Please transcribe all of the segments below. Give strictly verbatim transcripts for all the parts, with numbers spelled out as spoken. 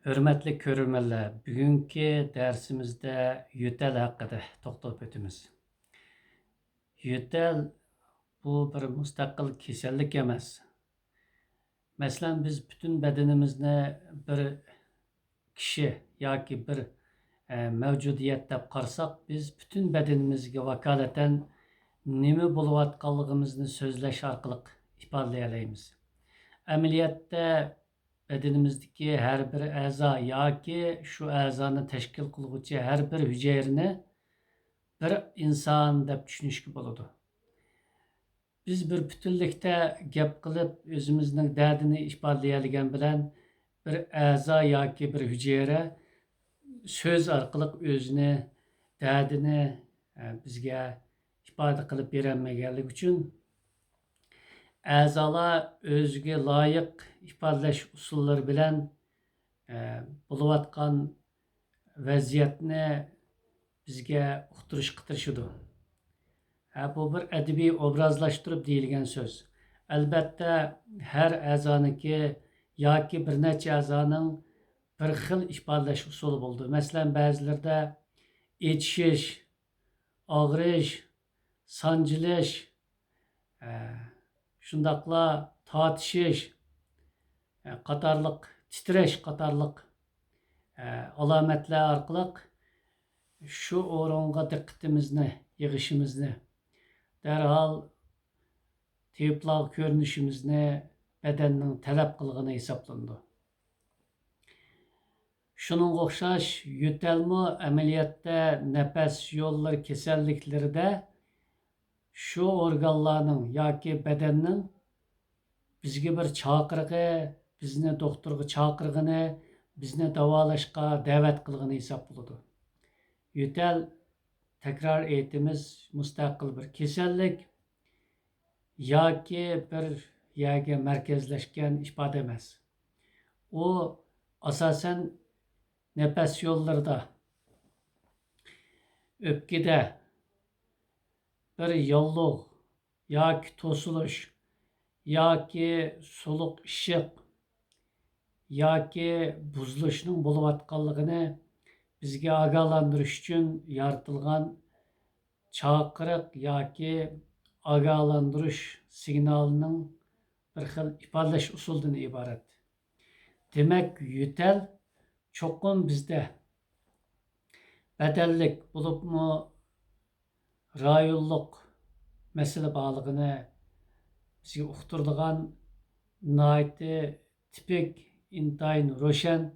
ھۆرمەتلىك كۆرۈرمەنلەر، بۈگۈنكى دەرسىمىزدە يۆتەل ھەققىدە توختىلىپ ئۆتىمىز. يۆتەل بۇ بىر مۇستەقىل كېسەللىك ئەمەس. مەسىلەن، بىز پۈتۈن بەدىنىمىزنى بىر كىشى ياكى بىر، ئە، مەۋجۇدىيەت دەپ قارىساق، بىز پۈتۈن بەدىنىمىزگە ۋاكالىتەن نېمە بولۇۋاتقانلىقىمىزنى سۆزلەش ئارقىلىق ئىپادىلىيەلەيمىز. ئەمەلىيەتتە، بەدىنىمىزدىكى ھەر بىر ئەزا ياكى شۇ ئەزانى تەشكىل قىلغۇچى ھەر بىر ھۈجەيرىنى بىر ئىنسان دەپ چۈشىنىشكە بولىدۇ. بىز بىر پۈتۈنلۈكتە گەپ قىلىپ، ئۆزىمىزنىڭ دەردىنى ئىپادىلىيەلىگەن بىلەن، بىر ئەزا ياكى بىر ھۈجەيرە سۆز ئارقىلىق ئۆزىنى، دەردىنى، ئە، بىزگە ئىپادە قىلىپ بېرەلمىگەنلىكى ئۈچۈن، ئەزالار ئۆزىگە لايىق ئىپادىلەش ئۇسۇللىرى بىلەن، ئە، بولۇۋاتقان ۋەزىيەتنى بىزگە ئۇقتۇرۇشقا تىرىشىدۇ. ھە، بۇ بىر ئەدەبىي ئوبرازلاشتۇرۇپ دېيىلگەن سۆز. ئەلبەتتە، ھەر ئەزانىڭكى ياكى بىر نەچچە ئەزانىڭ بىر خىل ئىپادىلەش ئۇسۇلى بولىدۇ. مەسىلەن، بەزىلىرىدە ئېچىشىش، ئاغرىش، سانجىلىش، ئە، شۇنداقلا تارتىشىش، ئە، قاتارلىق، تىترەش قاتارلىق، ئە، ئالامەتلەر ئارقىلىق شۇ ئورۇنغا دىققىتىمىزنى يىغىشىمىزنى، دەرھال تېۋىپلارغا كۆرۈنۈشىمىزنى بەدەننىڭ تەلەپ قىلغىنى ھېسابلىنىدۇ. شۇنىڭغا ئوخشاش، يۆتەلمۇ ئەمەلىيەتتە نەپەس يوللىرى كېسەللىكلىرىدە شۇ ئورگانلارنىڭ ياكى بەدەننىڭ بىزگە بىر چاقىرىقى، بىزنى دوختۇرغا چاقىرغىنى، بىزنى داۋالاشقا دەۋەت قىلغىنى ھېساب بولىدۇ. يۆتەل، تەكرار ئېيتىمىز، مۇستەقىل بىر كېسەللىك ياكى بىر يەرگە مەركەزلەشكەن ئىپادە ئەمەس. ئۇ ئاساسەن نەپەس يوللىرىدا، ئۆپكىدە بىر ياللۇغ ياكى توسۇلۇش ياكى سۇلۇق ئىششىق ياكى بۇزۇلۇشنىڭ بولۇۋاتقانلىقىنى بىزگە ئاگاھلاندۇرۇش ئۈچۈن يارىتىلغان چاقىرىق ياكى ئاگاھلاندۇرۇش سىگنالىنىڭ بىر خىل ئىپادىلەش ئۇسۇلىدىن ئىبارەت. دېمەك، يۆتەل چوقۇم بىزدە بەدەنلىك، بولۇپمۇ رايونلۇق مەسىلە بارلىقىنى بىزگە ئۇقتۇرىدىغان ناھايىتى تىپىك، ئىنتايىن روشەن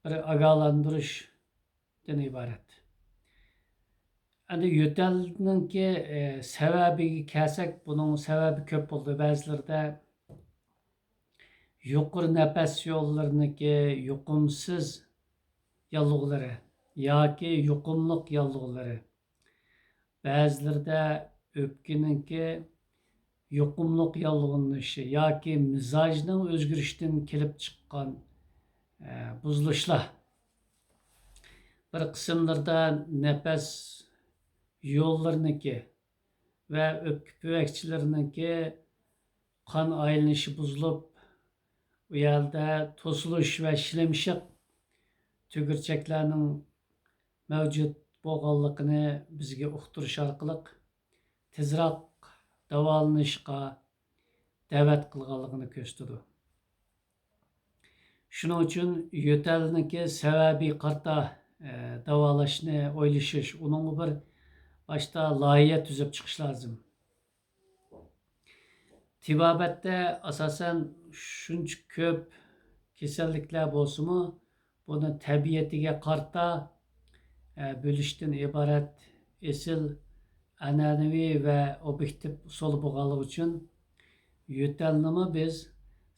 بىر ئاگاھلاندۇرۇشتىن ئىبارەت. ئەمدى يۆتەلنىڭكى، ئە، سەۋەبىگە كەلسەك، بۇنىڭ سەۋەبى كۆپ بولىدۇ. بەزىلىرىدە يۇقىرى نەپەس يوللىرىنىڭكى يۇقۇمسىز ياللۇغلىرى ياكى يۇقۇملۇق ياللۇغلىرى، بەزىلىرىدە ئۆپكىنىڭكى يۇقۇملۇق ياللۇغلىنىشى ياكى مىزاجنىڭ ئۆزگىرىشىدىن كېلىپ چىققان، ئە، بۇزۇلۇشلار. بىر قىسىملىرىدا نەپەس يوللىرىنىڭكى ۋە ئۆپكە پۈۋەكچىلىرىنىڭكى قان ئايلىنىشى بۇزۇلۇپ، ئۇ يەردە توسۇلۇش ۋە شىلىمشىق تۈگۈرچەكلەرنىڭ مەۋجۇت بولغانلىقىنى بىزگە ئۇقتۇرۇش ئارقىلىق تېزراق داۋالىنىشقا دەۋەت قىلغانلىقىنى كۆرسىتىدۇ. شۇنىڭ ئۈچۈن يۆتەلنىڭكى سەۋەبىي قارىتا، ئە، داۋالاشنى ئويلىشىش، ئۇنىڭغا بىر باشتا لايىھە تۈزۈپ چىقىش لازىم. تېبابەتتە ئاساسەن شۇنچە كۆپ كېسەللىكلەر بولسىمۇ، بۇنى تەبىئىتىگە قارىتا، ئە، بۆلۈشتىن ئىبارەت ئېسىل ئەنئەنىۋى ۋە ئوبيېكتىپ ئۇسۇل بولغانلىقى ئۈچۈن، يۆتەلنىمۇ بىز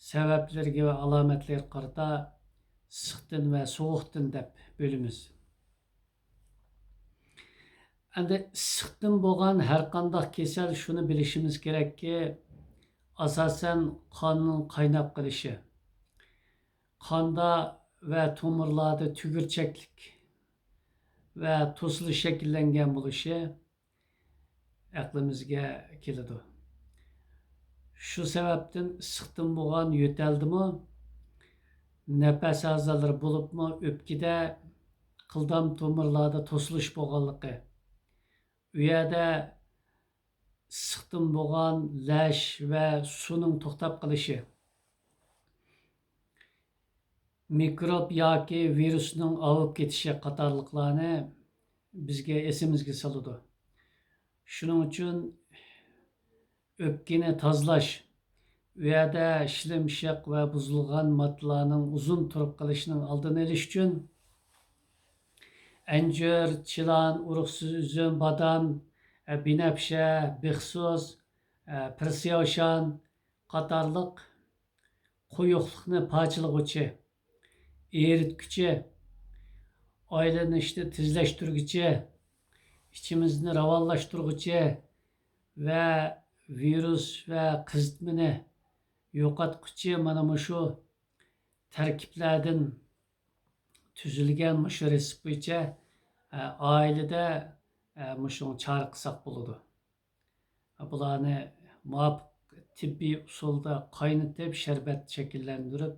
سەۋەبلىرىگە ۋە ئالامەتلىرىگە قارىتا ئىسسىقتىن ۋە سوغۇقتىن دەپ بۆلىمىز. ئەمدى ئىسسىقتىن بولغان ھەرقانداق كېسەل، شۇنى بىلىشىمىز كېرەككى، ئاساسەن قاننىڭ قايناپ قېلىشى، قاندا ۋە تومۇرلاردا تۈگۈرچەكلىك ۋە توسۇلۇش شەكىللەنگەن بولۇشى ئەقلىمىزگە كېلىدۇ. شۇ سەۋەبتىن ئىسسىقتىن بولغان يۆتەلدىمۇ نەپەس ئەزالىرى، بولۇپمۇ ئۆپكىدە قىلدام تومۇرلاردا توسۇلۇش بولغانلىقى، ئۇ يەردە ئىسسىقتىن بولغان لەش ۋە سۇنىڭ توختاپ قېلىشى، مىكروب ياكى ۋىرۇسنىڭ ئاۋۇپ كېتىشى قاتارلىقلارنى بىزگە ئېسىمىزگە سالىدۇ. شۇنىڭ ئۈچۈن ئۆپكىنى تازىلاش، ئۇ يەردە شىلىمشىق ۋە بۇزۇلغان ماددىلارنىڭ ئۇزۇن تۇرۇپ قېلىشىنىڭ ئالدىنى ئېلىش ئۈچۈن ئەنجۈر، چىلان، ئۇرۇقسىز ئۈزۈم، بادام، بىنەپشە، بىخسۇس، پىرسىياۋشان قاتارلىق قويۇقلۇقنى پارچىلىغۇچى، ئېرىتكۈچى، ئايلىنىشنى تېزلەشتۈرگۈچى، ئىچىمىزنى راۋانلاشتۇرغۇچى ۋە ۋىرۇس ۋە قىزىتمىنى يوقاتقۇچى مانا مۇشۇ تەركىبلەردىن تۈزۈلگەن مۇشۇ رېتسېپ بويىچە، ئە، ئائىلىدە، ئە، مۇشۇنى چارە قىلساق بولىدۇ. بۇلارنى مۇۋاپىق تېببىي ئۇسۇلدا قاينىتىپ، شەربەت شەكىللەندۈرۈپ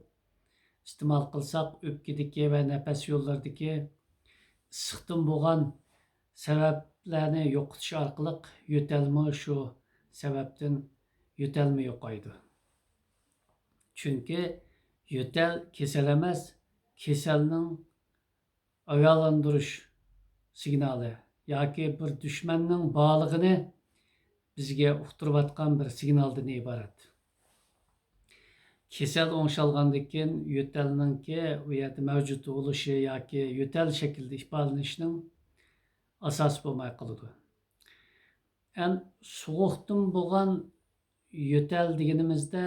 ئىستېمال قىلساق، ئۆپكىدىكى ۋە نەپەس يوللىرىدىكى ئىسسىقتىن بولغان سەۋەبلەرنى يوقىتىش ئارقىلىق يۆتەلمۇ شۇ سەۋەبتىن يۆتەلمۇ يوقايدۇ. چۈنكى يۆتەل كېسەل ئەمەس، كېسەلنىڭ ئاگاھلاندۇرۇش سىگنالى ياكى بىر دۈشمەننىڭ بارلىقىنى بىزگە ئۇقتۇرۇۋاتقان بىر سىگنالدىن ئىبارەت. كېسەل ئوڭشالغاندىن كېيىن يۆتەلنىڭكى ئۇ يەردە مەۋجۇت بولۇشى ياكى يۆتەل شەكلىدە ئىپادىلىنىشىنىڭ ئاساسى بولماي قالىدۇ. ئەن سوغۇقتىن بولغان يۆتەل دېگىنىمىزدە،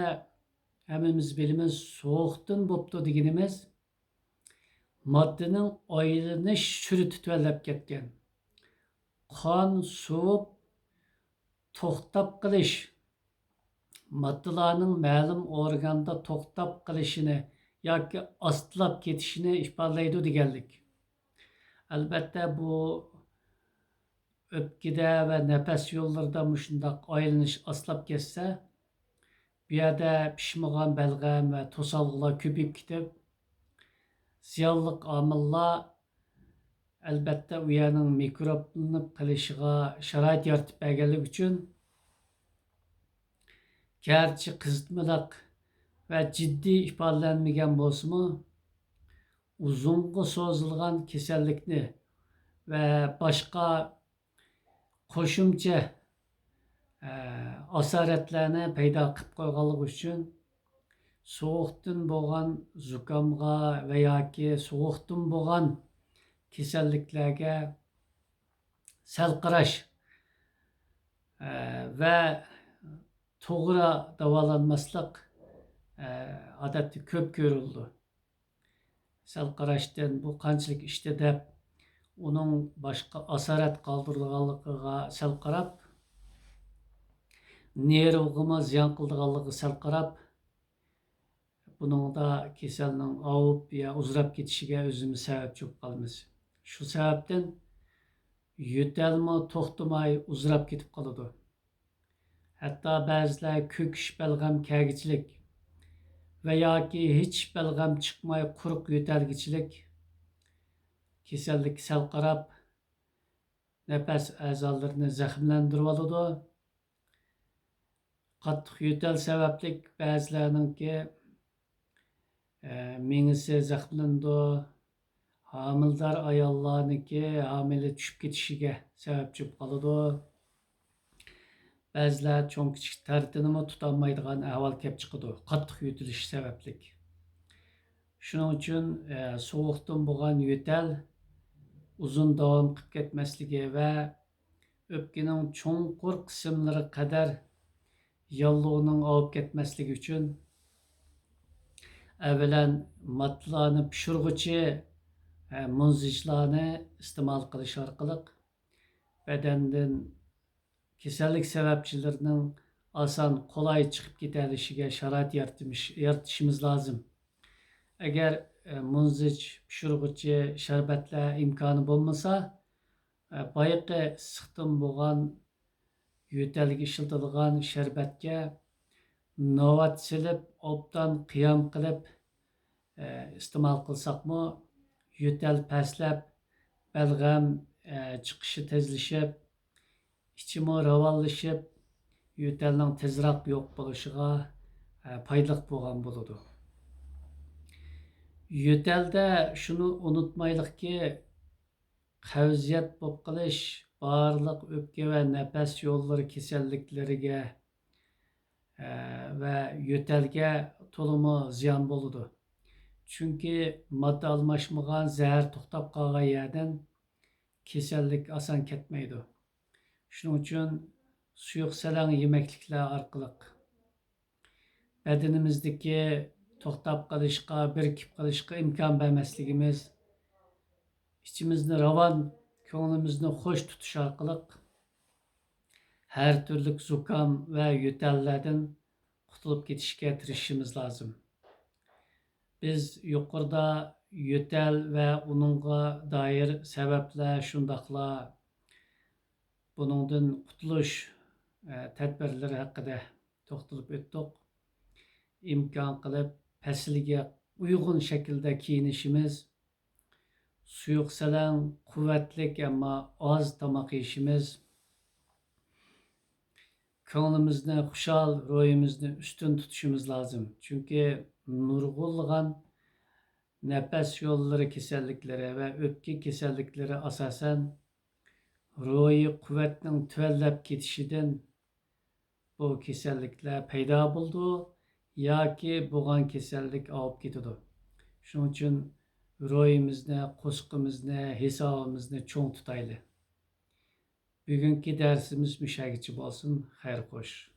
ھەممىمىز بىلىمىز، سوغۇقتىن بوپتۇ دېگىنىمىز ماددىنىڭ ئايلىنىش سۈرئىتى تۆۋەنلەپ كەتكەن. قان سوۋۇپ توختاپ قېلىش، ماددىلارنىڭ مەلۇم ئورگاندا توختاپ قېلىشىنى ياكى ئاستىلاپ كېتىشىنى ئىپادىلەيدۇ دېگەنلىك. ئەلبەتتە، بۇ ئۆپكىدە ۋە نەپەس يوللىرىدا مۇشۇنداق ئايلىنىش ئاستىلاپ كەتسە، بۇ يەردە پىشمىغان بەلغەم ۋە توسالغۇلار كۆپىيىپ كېتىپ، زىيانلىق ئامىللار، ئەلبەتتە، ئۇ يەرنىڭ مىكروبلىنىپ قېلىشىغا شارائىت يارىتىپ بەرگەنلىكى ئۈچۈن، گەرچە قىزىتمىلىق ۋە جىددىي ئىپادىلەنمىگەن بولسىمۇ، ئۇزۇنغا سوزۇلغان كېسەللىكنى ۋە باشقا قوشۇمچە، ئە، ئاسارەتلەرنى پەيدا قىلىپ قويغانلىقى ئۈچۈن، سوغۇقتىن بولغان زۇكامغا ۋە ياكى سوغۇقتىن بولغان كېسەللىكلەرگە سەل قاراش، ئە، ۋە توغرا داۋالانماسلىق، ئە، ئادەتتە كۆپ كۆرۈلىدۇ. سەل قاراشتىن بۇ قانچىلىك ئىشتا دەپ، ئۇنىڭ باشقا ئاسارەت قالدۇرىدىغانلىقىغا سەل قاراپ، نېرۋىغىمۇ زىيان قىلىدىغانلىقىغا سەل قاراپ، بۇنىڭدا كېسەلنىڭ ئاۋۇپ يا ئۇزىراپ كېتىشىگە ئۆزىمىز سەۋەبچى بولۇپ قالىمىز. شۇ سەۋەبتىن يۆتەلمۇ توختىماي ئۇزىراپ كېتىپ قالىدۇ. ھەتتا بەزىلەر كۆكۈش بەلغەم كەلگۈچىلىك ۋە ياكى ھېچ بەلغەم چىقماي قۇرۇق يۆتەلگۈچىلىك كېسەللىككە سەل قاراپ، نەپەس ئەزالىرىنى زەخىملەندۈرۈۋالىدۇ. قاتتىق يۆتەل سەۋەبلىك بەزىلەرنىڭكى، ئە، مېڭىسى زەخىملىنىدۇ. ھامىلىدار ئاياللارنىڭكى ھامىلە چۈشۈپ كېتىشىگە سەۋەبچى بولۇپ قالىدۇ. بەزىلەر چوڭ-كىچىك تەرىتىنىمۇ تۇتالمايدىغان ئەھۋال كەپ چىقىدۇ، قاتتىق يۆتىلىش سەۋەبلىك. شۇنىڭ ئۈچۈن، ئە، سوغۇقتىن بولغان يۆتەل ئۇزۇن داۋام قىلىپ كەتمەسلىكى ۋە ئۆپكىنىڭ چوڭقۇر قىسىملىرىغا قەدەر ياللۇغىنىڭ ئاۋۇپ كەتمەسلىكى ئۈچۈن، ئەۋۋەلەن، ماددىلارنى پىشۇرغۇچى، ئە، مۇنزىچلارنى ئىستېمال قىلىش ئارقىلىق بەدەندىن كېسەللىك سەۋەبچىلىرىنىڭ ئاسان، قولاي چىقىپ كېتەلىشىگە شارائىت يارىتىمىش-، يارىتىشىمىز لازىم. ئەگەر، ئە، مۇنزىچ، پىشۇرغۇچى، شەربەتلەر ئىمكانى بولمىسا، ئە، بايىقى ئىسسىقتىن بولغان يۆتەلگە ئىشلىتىدىغان شەربەتكە ناۋات سېلىپ، ئوبدان قىيام قىلىپ، ئىستېمال قىلساقمۇ، يۆتەل پەسلەپ، بەلغەم، ئە، چىقىشى تېزلىشىپ، ئىچىمۇ راۋانلىشىپ، يۆتەلنىڭ تېزراق يوق بولۇشىغا، ئە، پايدىلىق بولغان بولىدۇ. يۆتەلدە شۇنى ئۇنتۇمايلىقكى، قەۋزىيەت بولۇپ قېلىش بارلىق ئۆپكە ۋە نەپەس يوللىرى كېسەللىكلىرىگە، ئە، ۋە يۆتەلگە تولىمۇ زىيان بولىدۇ. چۈنكى ماددا ئالماشمىغان زەھەر توختاپ قالغان يەردىن كېسەللىك ئاسان كەتمەيدۇ. شۇنىڭ ئۈچۈن سۇيۇق سەلەڭ يېمەكلىكلەر ئارقىلىق بەدىنىمىزدىكى توختاپ قېلىشقا، بىرىكىپ قېلىشقا ئىمكان بەرمەسلىكىمىز، ئىچىمىزنى راۋان، كۆڭلىمىزنى خۇش تۇتۇش ئارقىلىق ھەر تۈرلۈك زۇكام ۋە يۆتەللەردىن قۇتۇلۇپ كېتىشكە تىرىشىشىمىز لازىم. بىز يۇقىرىدا يۆتەل ۋە ئۇنىڭغا دائىر سەۋەبلەر، شۇنداقلا بۇنىڭدىن قۇتۇلۇش، ئە، تەدبىرلىرى ھەققىدە توختىلىپ ئۆتتۇق. ئىمكان قىلىپ پەسىلگە ئۇيغۇن شەكىلدە كىيىنىشىمىز، سۇيۇق سەلەڭ، قۇۋۋەتلىك ئەمما ئاز تاماق يېيىشىمىز، كۆڭلىمىزنى خۇشال، روھىمىزنى ئۈستۈن تۇتۇشىمىز لازىم. چۈنكى نۇرغۇنلىغان نەپەس يوللىرى كېسەللىكلىرى ۋە ئۆپكە كېسەللىكلىرى ئاساسەن روھىي قۇۋۋەتنىڭ تۆۋەنلەپ كېتىشىدىن بۇ كېسەللىكلەر پەيدا بولىدۇ ياكى بولغان كېسەللىك ئاۋۇپ كېتىدۇ. شۇنىڭ ئۈچۈن روھىمىزنى، قورسىقىمىزنى، ھېسابىمىزنى چوڭ تۇتايلى. بۈگۈنكى دەرسىمىز مۇشەگىچە بولسۇن. خەير خوش.